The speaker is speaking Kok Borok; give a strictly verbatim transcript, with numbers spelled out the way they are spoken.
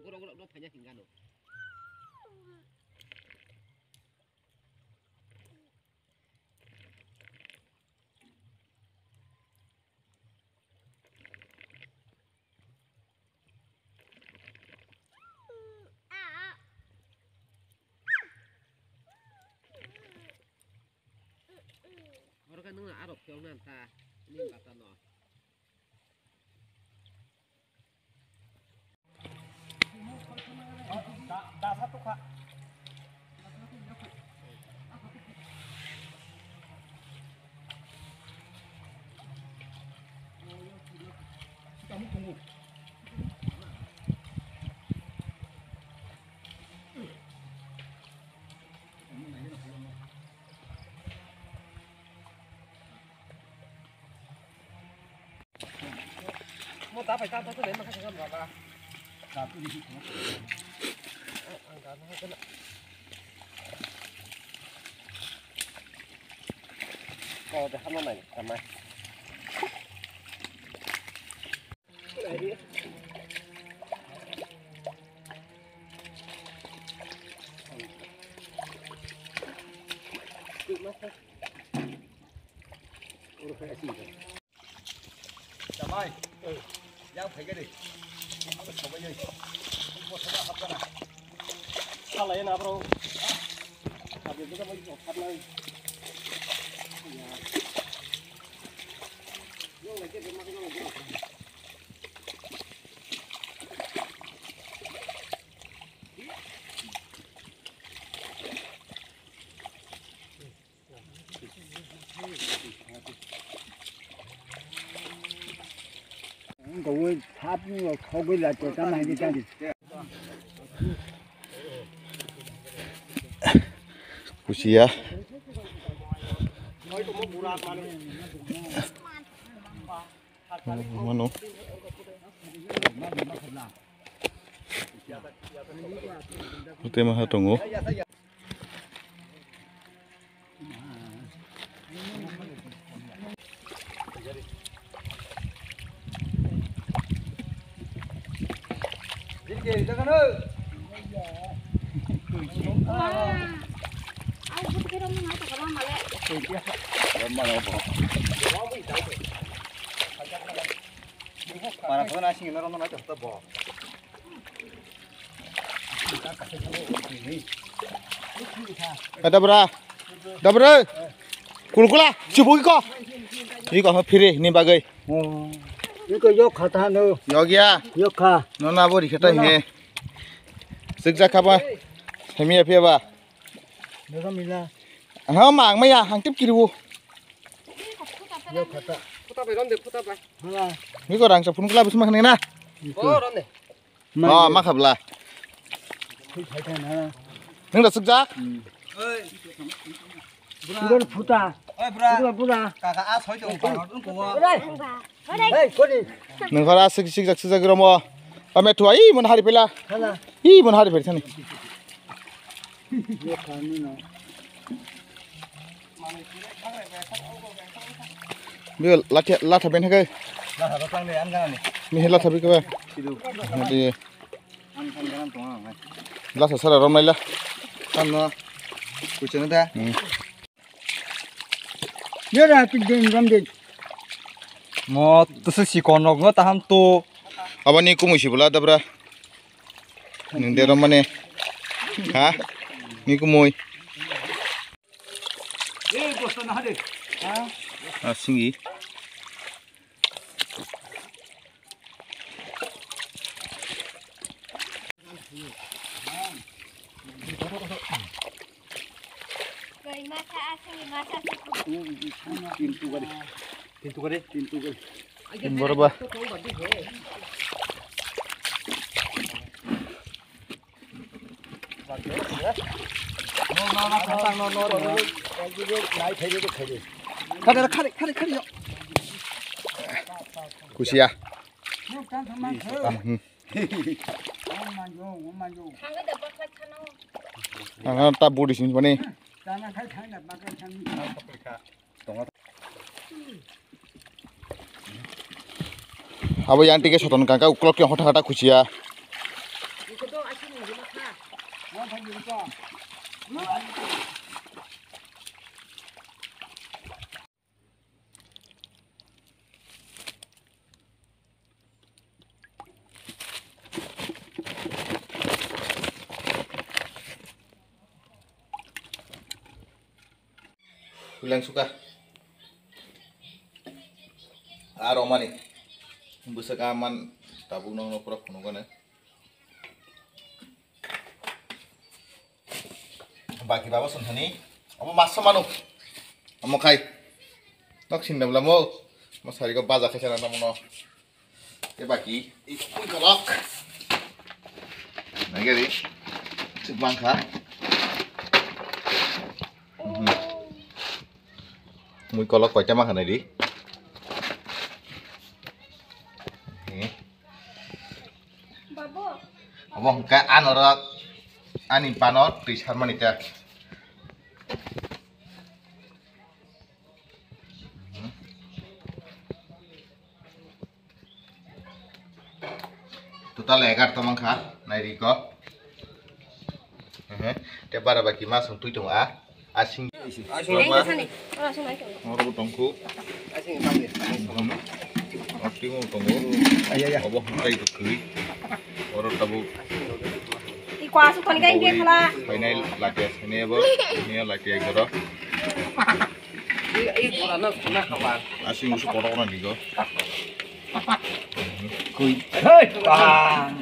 Gurok gurok no phaina hinga no. Oro khe nwng arok phiyok na ta, nini bata no. Mo ta pai ta ta ta le ma ka sa ma ba. Ta tu ni. Ang ta na ka na. Ko de hama nai ta mai. Jamai, yang phai gari. Ang sobai jai. Mo sama hap kana. Salai na bro. Abi buka mai hap nai. Ya. Nong lagi be mak nong lagi. Kusiya. Mano. Tei maha tongo. Para phone asing na rono na to bo. Eh, dabra. Dabra. Kulkula, chibu iko. Iko ha phiri ni bagai. Oh. Iko yok kha ta no. Yok ya. Yok kha. No na bo rikha ta he. Sik ja kha ba. Hemi ya phi ba. Mega mila. Ha mang ma ya hang tip kiri wo. Yok kha ta. Phuta bai ron de, phuta bai. Hala. Iko rang sa phun kula bisma khne na. Iko. Oh, ron de. Oh, ma khabla. Thik thai thai na. Nung da sukjak? Hmm. Bura phuta. Oi, bura. Bura, bura. Kaka, a soi tong pa, rot ko. Bura. Hey, koni. Nung khara sik sik jak sik jak romo. Ame thua i mon hari pela. Hala. I mon hari pela thani. Ye khani na. Biyo latha, latha ben hagai. Latha to tang de, an gana ni. Mi latha bi kaba. Sidu. Mati. An, an gana tong ang. Latha sara rom naila. Kan no. Kuchung da. Hmm. Ye ra tik den rom de. Mo, to se si kon rok no taham to. Abani kumui si bula dabra. Nung de rom mane. Ha? Ni kumui. Ah, singi. Pintu gari, pintu gari, pintu gari. Borba. Kusia. Ang ta budi sini pani. Abo yang tike soton kangka uklok yang hota hota kusia. Kulang suka. Aro mani. Bwswk a man tabuk nokno pura phunukgani. Baki baba song thani. Omo masa manu. Omo khai. Nok sinda bla mo. Mo sari ko baja khai sana mono. Te baki. Ikui kolok. Nagari. Sibang kha. Mui kolok koita ma khanai di. Obo hwnkhe anorok ani bano twi sarmani ta. Total egar tongmang kha, nairi ko. Ehe, te bara baki ma song twi tongo a. Asing. Asing. Oro bo tongkhu. Asing. Oro twi mo tongo. Obo hwnkhe twi. Oro tabuk. Iko asuk toni kai ke khala. Final latiya sini abo. Ini latiya goro. Asing usu kotor kotor nigo. Kui. Hei, bang.